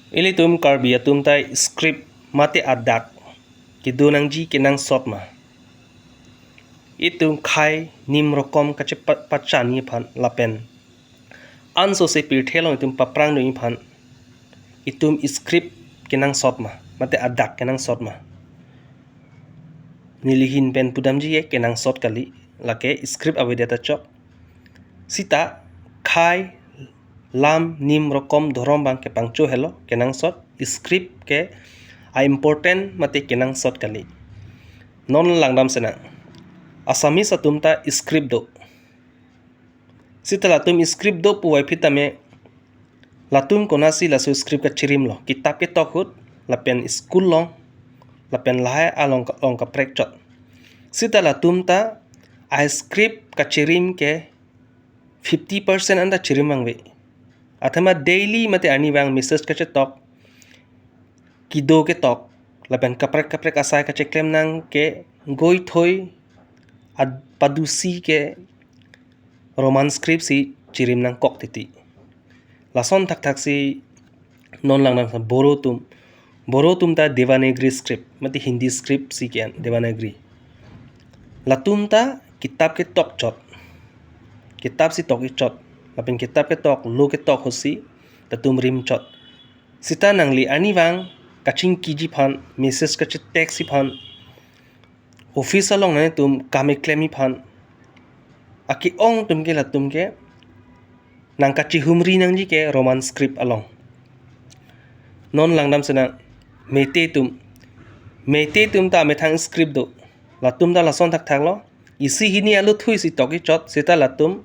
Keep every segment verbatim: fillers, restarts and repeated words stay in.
Ilitum Karbi atum ta script mate adak kedo nangji kenangsot ma? Itum khei nim rokom kachepachan aphan lapen ansose pirthe along itum paprang dun aphan itum script kenangsot ma mate adak kenangsot ma? Neli ahin pen pudamji ke kenangsot kali, lake script avedet achot. Sita khei, lam, nim, rokom, dhorom abang kepangcho helo kenangsot, script ke a-important mate kenangsot kali. Non langdam senang. Assamese atum ta script do. Sita latum script do puvoiphit tame latum konatsi laso script kachirim lo? Kitap ketok ahut lapen school along lapen lahai along ka-, along kaprek chot. Sita latum ta a-script kachirim ke fifty percent anta chirim vangve. Athema daily mate arnivang message kachetok, kedo ketok lapen kaprek kaprek asai kacheklem nang ke goithoi ad-, padusi ke Roman script si chirim nangkok titi. Lason thakthak si non langdam sa Boro atum. Boro atum ta Devanagari script, mate Hindi script si ke-en Devanagari. Latum ta kitap ketok chot. Kitap si tok-ik chot. Lapen kitap ketok, lo ketok ahut si latum rim chot. Sita nangli arnivang kachingkiji aphan, message kachetekji aphan, office along nanglitum kam keklem aphan, ake-ong atum ke latum ke nangkachihumri nangji ke Roman script along. Non langdam senang Meitei atum. Meitei atum ta amethang script do. Latum ta lason thakthak lo. Isi hini alutthu si tok-ik chot, sita latum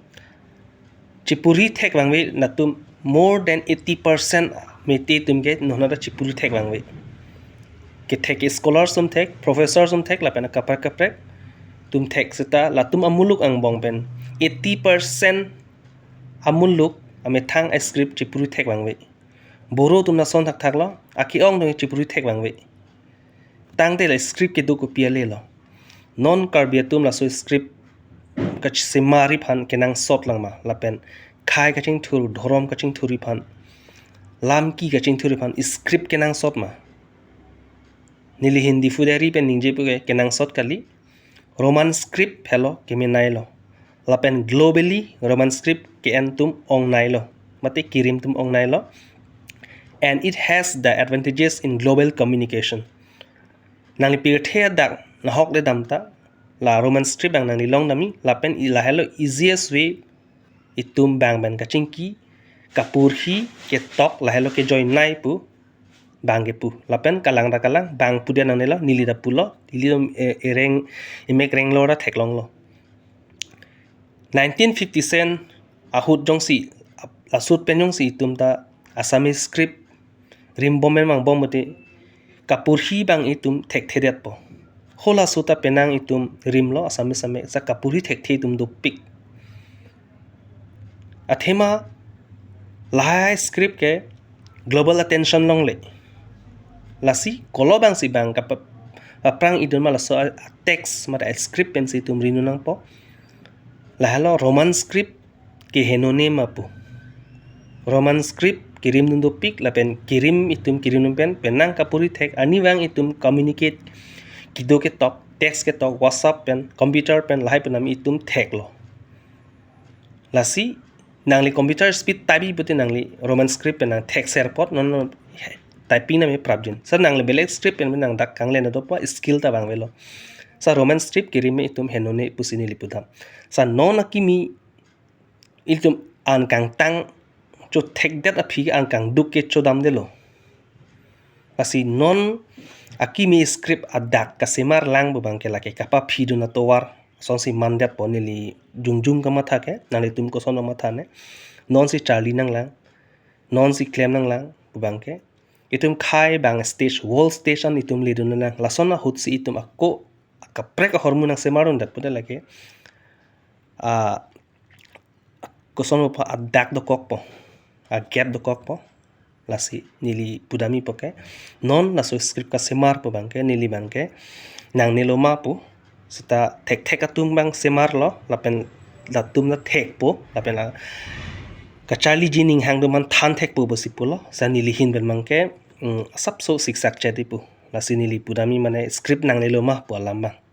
chipuri thek vangve latum, more than eighty percent Meitei atum ke non anta chipuri thek vangve. Kethek ke scholars atum thek, professors atum thek, lapen kaprek kaprek atum thek, sita latum amuluk angbong pen eighty percent amuluk amethang a-script chipuri thek vangve. Boro atum lason thakthak lo, ake-ong atum chipuri thek vangve. Tangte la script kedo kopi ale lo? Non Karbi atum laso script kachisemar aphan kenangsot lang ma? Lapen khei kachingthur, dhorom kachingthur aphan, lam ki kachingthur aphan script kenangsot ma? Neli ahin Diphu Diary pen ningje puke kenangsot kali. Roman script helo kemenei lo. Lapen globally Roman script ke-en atum ongnei lo, mate kerim atum ongnei lo. And it has the advantages in global communication. Nangli pirthe adak nahokledam ta la Roman script abang nangli longdamji, lapen i lahelo easiest way itum bang pen kachingki, kaporhi, ketok, lahelo kejoinei pu bang kepu. Lapen kalang ta kalang, bang pudet nangnelo, neli ta pulo, neli, eh, ereng, emek renglo ra theklonglo. Nineteen fifty-seven ahut jongsi, ap-, ahut pen jongsi itum ta Assamese script rimbom pen vangbom mati, kaporhi abang itum thekthedetpo. Halaso ta penang itum rimlo Assamese amek, sa kaporhi thekthe itum dopik. Athema lahai script ke global attention longle. Lasi kolo abang si bang kapa-, kaprang idun ma laso a, a text mate a script pensi itum rinun nangpo. Lahelo Roman script ke henone ma pu. Roman script kerimdun dopik, lapen kerim itum kerimdun pen, penang kaporhi thek, arnivang itum communicate, kedo ketok, text ketok, WhatsApp pen, computer pen, lahai penam itum theklo. Lasi nangli computer speed type-ji pute nangli Roman script pen nang thekser apot, non, non typing name prapjin. Sa nangli belek script pen nang dak kangle na dopo, skill ta vangvelo. Sa Roman script kerim itum henone pusi neli pudam. Sa non akimi itum an kangtang chothekdet aphi an kangduk ke chodamdetlo. Lasi non akimi script adak kasemar lang pu abang ke lake kapaphidun atovar asonsi mandetpo, neli jongjong kamatha ke, nanglitum koson matha ne. Nonsi charli nanglang, nonsi klem nanglang pu abang ke. Itum khei bang stage, world stage an itum ledun nang. Lason ahut si itum ako kaprek ahormu nangsemardundet pute lake, ah, koson aphan adak dokokpo, a gap dokokpo. Lasi neli pudamji puke, non laso script kasemar pu abang ke, neli abang ke nangnelo ma pu. Seta thekthek atum abang semarlo, lapen latum ta thekpo, lapen la Kacharliji ninghang atum aphan than thekpo pusi pulo. Sa neli ahin pen abangke, mm, asapso siksak chet ipu. Lasi neli pudamji mane script nanglelo ma pu alam abang.